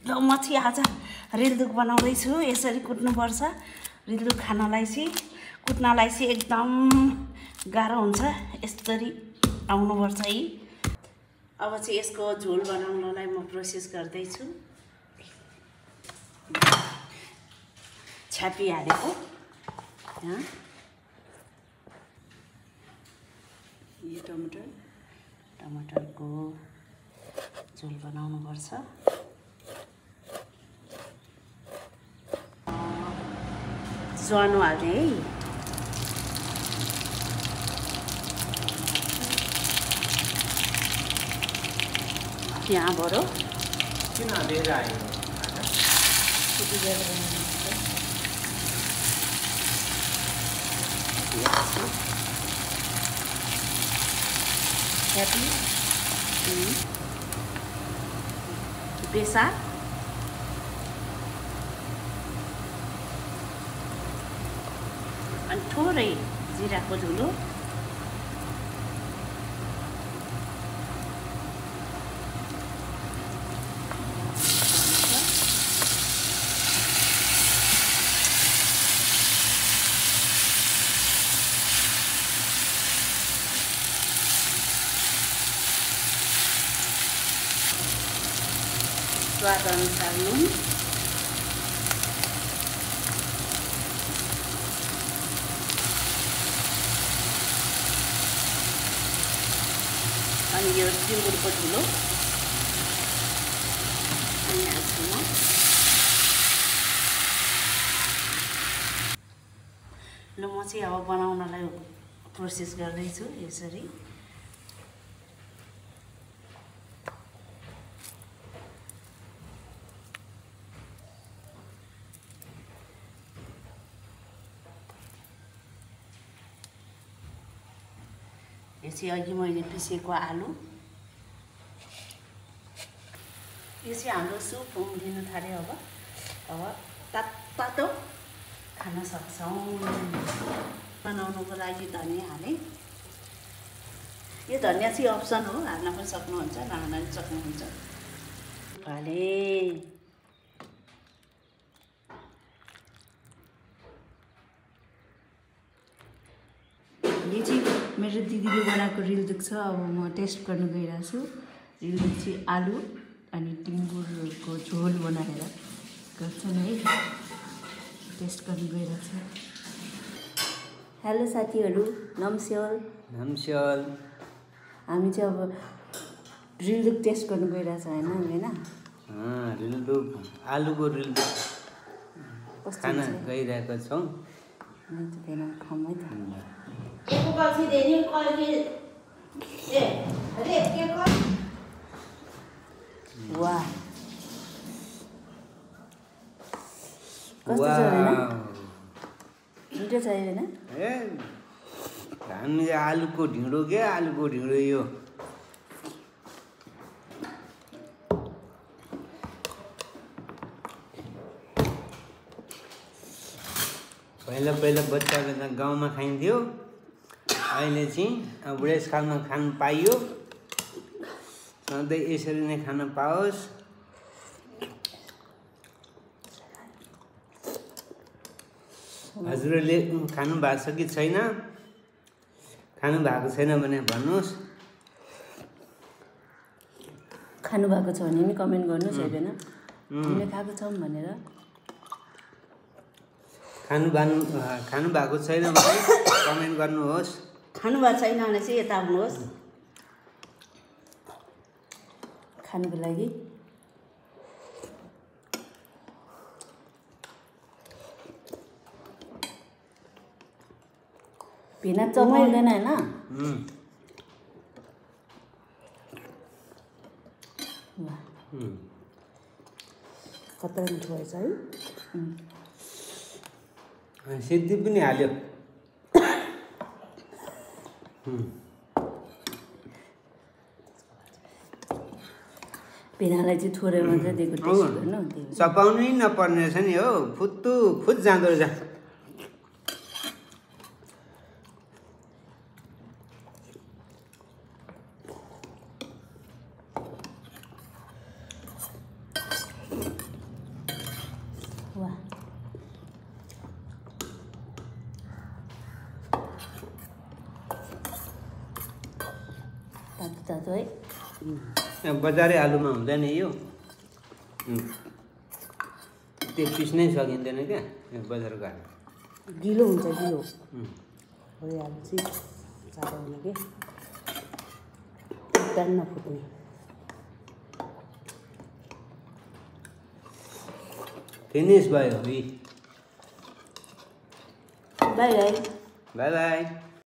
ल म चाहिँ आज रिल्दुक बनाउँदैछु। यसरी कुट्नुपर्छ। रिल्दुक खानलाई चाहिँ कुट्नलाई चाहिँ एकदम गाह्रो हुन्छ। यसरी आउनुपर्छ है। अब चाहिँ यसको झोल बनाउनलाई म प्रोसेस गर्दैछु। छ्यापी हालेको यो टमाटरको झोल बनाउनुपर्छ। ज्वानो हाल्ने है। त्यहाँबाट किन हालेर आयो बेसा अनि थोरै जिराको धुलो, स्वाद अनुसार नुन, अनि यो सिङ्गुरको धुलो अनि हाल्छु म। ल म चाहिँ अब बनाउनलाई प्रोसेस गर्दैछु यसरी। यो चाहिँ अघि मैले पिसेको आलु, यो चाहिँ हाम्रो सुप उम्लिन थाल्यो। अब तातो खान सक्छौँ। बनाउनुको लागि धनिया हालेँ। यो धनिया चाहिँ अप्सन हो, हाल्न पनि सक्नुहुन्छ, नहाल्न पनि सक्नुहुन्छ। हालेँ। यो चाहिँ मेरो दिदीले बनाएको रिल्दुक छ। अब म टेस्ट गर्न गइरहेको छु। रिल्दुक चाहिँ आलु अनि टिम्बुरको झोल बनाएर गर्छन् है। टेस्ट गर्न गइरहेको छु। हेलो साथीहरू, नमस्कार। हामी चाहिँ अब रिल्दुक टेस्ट गर्न गइरहेको छ होइन? रिल्दुक आलुको रिल्दुक खान गइरहेको छौँ। खाऊँ है त। वाह, कस्तो छ होइन? मिठो छ होइन? ए हामी आलुको ढिँडो के आलुको ढिँडो यो पहिला बच्चा बेला गाउँमा खाइन्थ्यो। अहिले चाहिँ बुढेसकालमा खान पाइयो। सधैँ यसरी नै खान पाओस्। हजुरहरूले खानु भएको छ कि छैन? खानु भएको छैन भने भन्नुहोस्। खानु भएको छ भने नि कमेन्ट गर्नुहोस् होइन? हामीले खाएको छौँ भनेर। खानु भएको छैन भने कमेन्ट गर्नुहोस्। खानु भएको छैन भने चाहिँ यता आउनुहोस् खानुको लागि। भेना चपाउँदैन होइन? कता मिठो भएछ है। सिद्धि पनि हाल्यो। भेनालाई चाहिँ थोरै मात्रै दिएको टेस्ट गर्नु। चपाउनै नपर्ने रहेछ नि हो। फुत जाँदो रहेछ। तातो है बजारे आलुमा हुँदैन यो त्यो पिस्नै सकिँदैन क्या यो बजारको आलु गिलो हुन्छ गिलो भइहाल्छ जाडो हुने के एकदम नफुट्ने फिनिस भयो बाई बाई बाई बाई